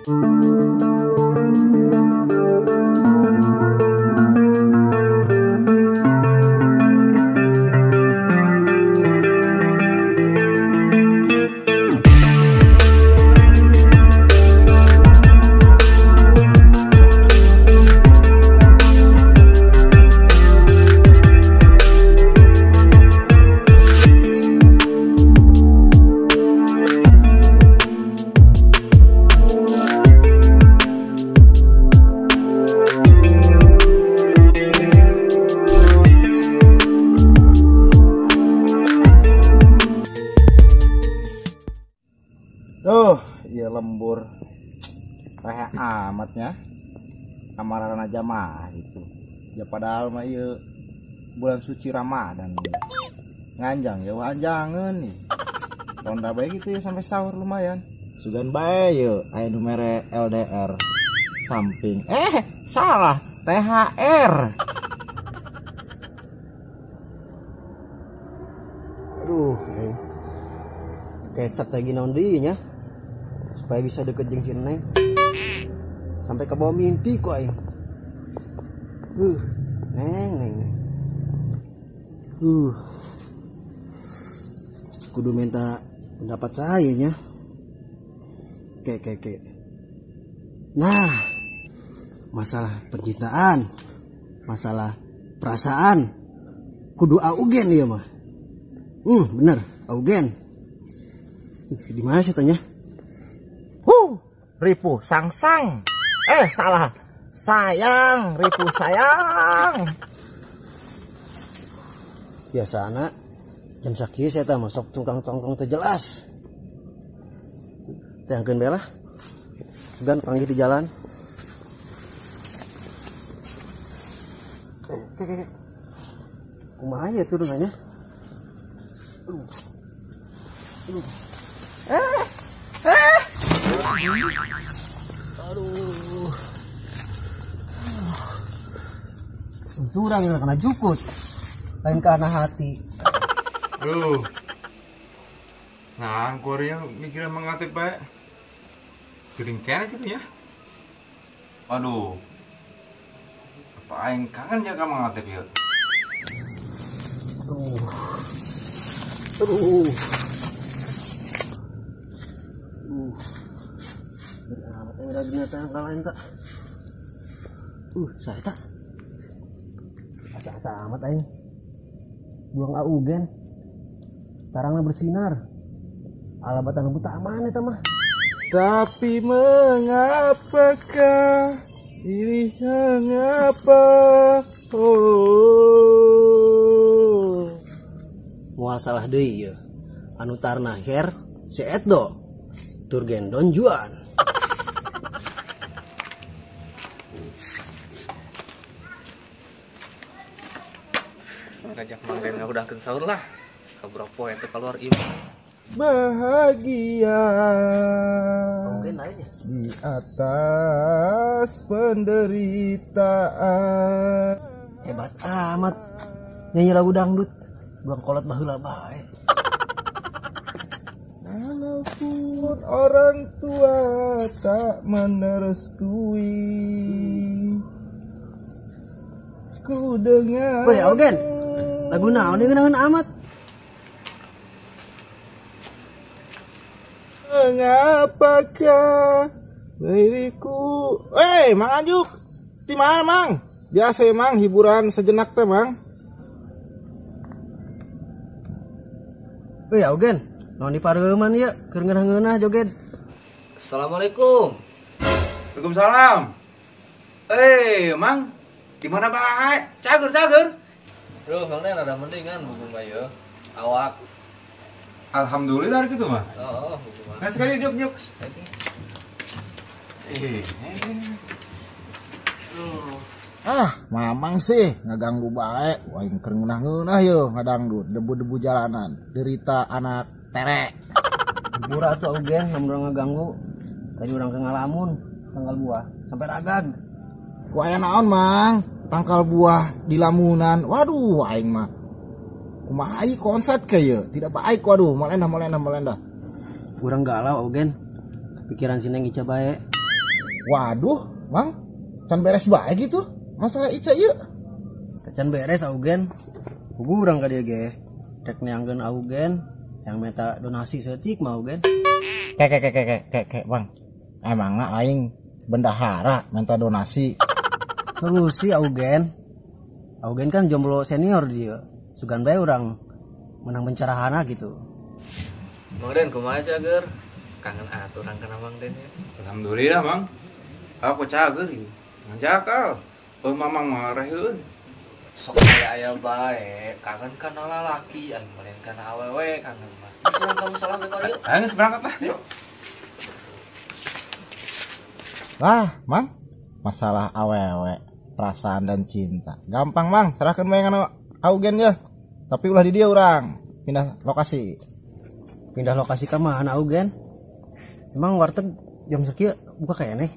Duh, ya lembur kayak amatnya amarana jamaah gitu. Ya padahal mah ieu bulan suci Ramadan. Nganjang ya anjangan nih. Ronda bae gitu ya sampai sahur lumayan. Sugan bae ye aya nu mere LDR samping. Salah, THR. Aduh, kayak strategi naon deui nya supaya bisa deket jeung si Neng. Sampai ke bawah mimpi kok aing. Neng, neng, neng. Kudu minta pendapat saya nya. Oke. Nah, masalah percintaan, masalah perasaan, kudu augen ieu mah. Bener, augen. Di mana sih tanya? Ripuh sangsang. Salah. Sayang, ripuh sayang. Biasa anak jam sakieu saya teh masuk cungkang-congkong teu jelas. Teangkeun bae lah. Sugan panggih di jalan. Kumaha ya turunannya? Aduh. Aduh. Aduh. Curang ya kena jukut. Lain karena hati. Aduh. Nah, Korea mikirnya mengatip bae. Gering kene gitu ya. Aduh. Apa aing kangen ya ka mengatip ya. Aduh. Aduh. Amat yang udah dina tangkal lain tak. Saya tak. Asa-asa amat aing. Buang augen. Tarangna bersinar. Alabatan buta aman eta mah. Tapi mengapakah ini mengapa? Oh. Moal salah deui ieu. Anu tarna her si Eddo. Turgen Don Juan. Ngajak Mang Den udah ke sahur lah. Sabropo ente keluar ieu. Bahagia di atas penderitaan. Hebat amat nyanyi lagu dangdut, buang kolot baheula bae. Walaupun orang tua tak menerestui, ku dengar. Woi, Augen, lagu naon ieu naon amat? Mengapakah diriku? Mang Anjuk, di mana Mang? Biasa ya Mang, hiburan sejenak teh Mang. Woi, Augen, naon di pareuman ieu? Keur ngeunah-ngeunah joget. Assalamualaikum. Waalaikumsalam. Mang, di mana bae? Cager. Duh, Mang Den ada mendingan buku mah ieu. Awak. Alhamdulillah gitu mah. Oh, buku mah. Nah, sekali diuk-diuk. Mamang sih ngaganggu bae. Aing keur ngeunah-ngeunah yeuh ngadangdut debu-debu jalanan, derita anak tere. Pura atuh Augen lamun urang ngaganggu. Tadi urang ke ngalamun tanggal buah sampai ragag. Ku aya naon Mang? Tangkal buah di lamunan. Waduh, aing mah. Kumaha ieu konsep ke ieu? Tidak baik waduh, moal endah. Urang galau Augen. Pikiran si Neng Ica bae. Waduh, Mang, can beres bae gitu masalah Ica ieu. Can beres Augen. Puguh urang ka dieu ge. Rek neangkeun Augen yang minta donasi seeutik mah Augen. Kek kek kek kek kek kek, Bang. Emangna aing bendahara minta donasi. Solusi Augen. Augen kan jomblo senior dia. Sugan bae urang menang pencerahana gitu. Mang Den kumaha cager? Kangen atuh urang kana Mang Den ya. Alhamdulillah, Mang. Aku cager ieu. Ngajakal. Oh, mamang marah heuh. Sok aya bae, kangen kana lalaki, aing meureun kana awewe kangen mah. Geus urang ka musola we yuk. Ayo geus berangkat lah. Yuk. Lah, Mang, masalah awewe, perasaan dan cinta. Gampang, Mang, serahkan bae kana Augen ya. Tapi ulah di dia urang, pindah lokasi. Pindah lokasi ka mana Augen? Emang warteg jam sakieu buka keneh?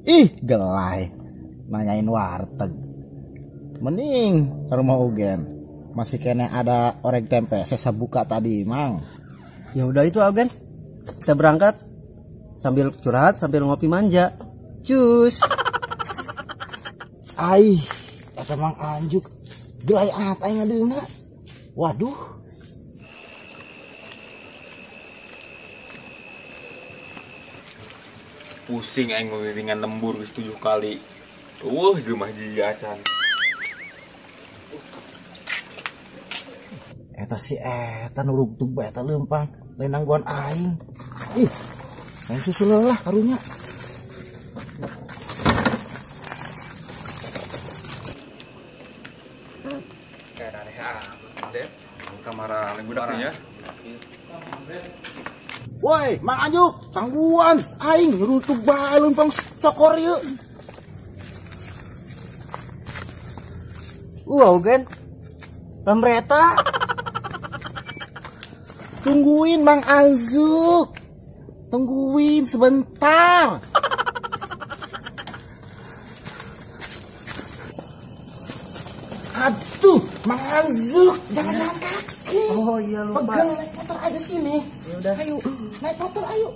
Ih, gelai. Nanyain warteg. Mending ke rumah Ugen. Masih kene ada orek tempe sesa buka tadi, Mang. Ya udah itu Augen. Kita berangkat sambil curhat sambil ngopi manja. Cus. Aih, eta Mang Anjuk. Gelai amat aing ngadeuna. Waduh. Pusing aing ngeliringan lembur geus 7 kali. Wah, geumah jiga acan. Eta si eta nu rugtug bae eta leumpang, lain nangguan aing. Ih, aing susul lah karunya. Kayak aneh amat, Den. Kamar budak ya. Woi, Mang Anjuk, tangguan aing rutug bae leumpang cokor ieu. Augen. Lambreta. Tungguin Mang Anjuk. Tungguin sebentar. Aduh, Mang Anjuk, jangan jalan kaki. Oh iya lupa. Pegel, naik motor aja sini. Ya udah. Ayo, naik motor ayo.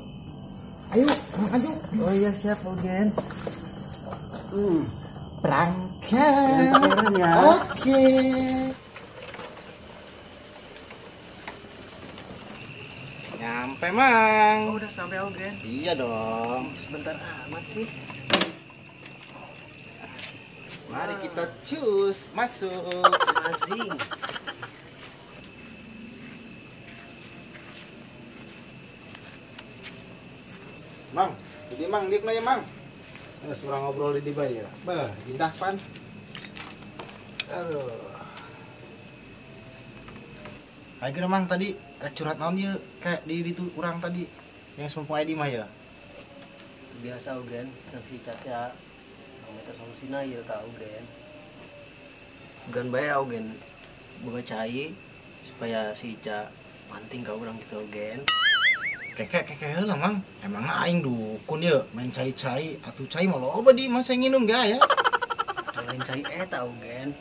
Ayo, Mang Anjuk. Oh iya siap, Augen. Berangkat. Ya. Oke. Nyampe, Mang. Oh, udah sampai Augen. Iya dong. Sebentar amat sih. Mari kita cus masuk. Amazing. Mang, jadi Mang diuk na ya, Mang. Terus urang ngobrol di dieu ya. Bah, indah pan. Aduh. Ayo Mang tadi rek curhat naon ieu kayak di ditu urang tadi yang sepupu ID mah ya. Biasa Augen, rek si Caca. Minta solusina ieu ka Augen. Gan bae Augen boga cai supaya si Ica manting ka urang gitu Augen. Keke keke heula Mang. Emangna aing dukun ieu main cai-cai atuh cai mah loba di masa nginum ga ya. Lain cai eta Augen.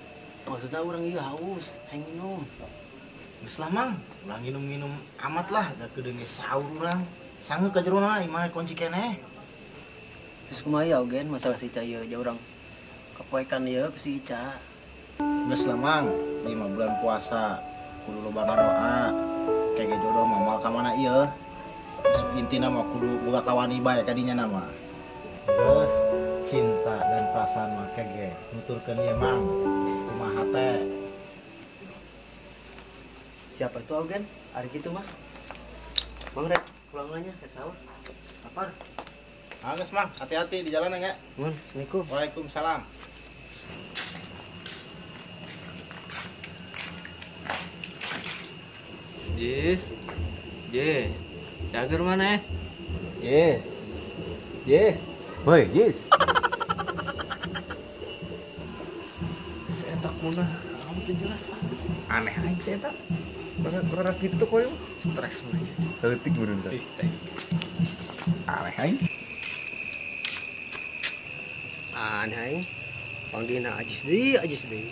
Maksudna urang ieu haus, hayang minum. Geus lah Mang, ulah nginum-nginum amat lah, da kedeung sahur urang. Sangeuk ka jerona imah kunci keneh. Terus kumaha ya Augen masalah si Ica ieu jauh urang kepoekan ieu ku si Ica. Geus lah Mang, 5 bulan puasa kudu loba ngadoa. Kege jodoh mah moal ka mana ieu. Intina mah kudu boga kawani bae kadinya nama. Terus cinta dan perasaan mah kege nuturkeun ieu Mang. Kumaha teh? Siapa itu Augen? Ari kitu mah. Mang rek pulang nanya ke sahur. Lapar. Geus Mang, hati-hati di jalan ya. Mun, Assalamualaikum. Waalaikumsalam. Jis. Jis. Cager mana? Jis. Jis. Woi, Jis. Seetak munah, kamu teu jelas ah. Aneh aing si eta. Berat gitu koyo. Stres mah. Leutik meureun teh. Aneh aing. Aneh aing. Panggilna Ajis deui, Ajis deui.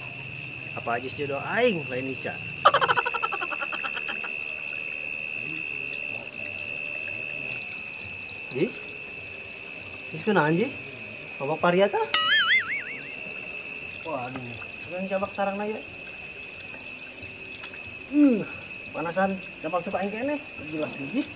Apa Ajis jodoh aing lain Ica. Jis? Jis kunaon Jis? Babak paria tah. Waduh, yang cabak sarangna ya. Panasan, cabak suka aing keneh, jelas bijis.